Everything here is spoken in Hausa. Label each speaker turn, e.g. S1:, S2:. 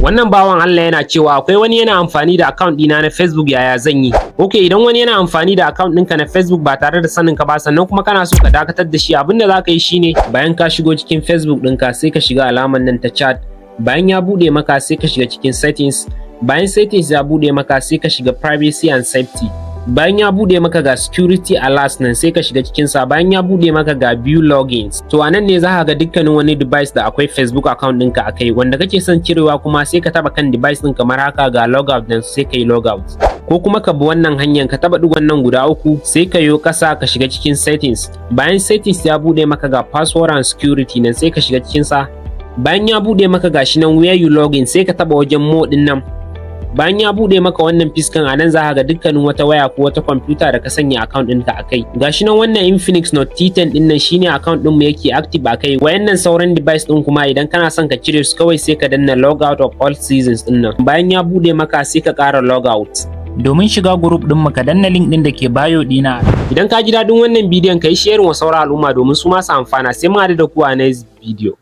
S1: Wannan bawan Allah yana cewa akwai wani yana amfani da account ɗina na Facebook, yaya zan yi? Ok, idan wani yana amfani da account ɗinka na Facebook ba tare da sanin ka ba, sannan kuma kana so ka dakatar da shi, abin da za ka yi shine, bayan ka shigo cikin Facebook ɗinka, sai ka shiga alamar nan ta chat. Bayan ya buɗe maka, sai ka shiga cikin settings. Bayan settings ya buɗe maka, sai ka shiga privacy and safety. Bayan ya bude maka, ga security alerts nan, sai ka shiga cikin sa. Bayan ya bude maka, ga view logins. To, anan ne za ka ga dukkanin wani device da akwai Facebook account ɗinka akai wanda kake son cirewa. Kuma sai ka taba kan device ɗin kamar haka, ga logout din, sai ka yi logout. Ko kuma ka bi wannan hanyar: ka taba digon nan guda uku, sai ka yo kasa, ka shiga cikin settings. Bayan settings ya bude maka, ga password and security nan, sai ka shiga cikin sa. Bayan ya bude maka, gashi nan where you login, sai ka taba wajen more din nan. Bayan ya bude maka wannan fiskan, a nan za ka ga dukkanin wata waya ko wata kwamfuta da ka sanya account ɗinka a kai. Gashi nan, wannan Infinix Note T10 ɗin nan shine account ɗin mu yake active a kai. Wayannan sauran device ɗin kuma, idan kana son ka cire su, kawai sai ka danna log out of all sessions ɗin nan. Bayan ya bude maka, sai ka ƙara log out.
S2: Domin shiga group ɗin mu, ka danna link ɗin da ke bio ɗina.
S1: Idan ka ji daɗin wannan bidiyon, ka yi sharing wa sauran al'umma domin su ma su amfana. Sai mu haɗu da ku a next video.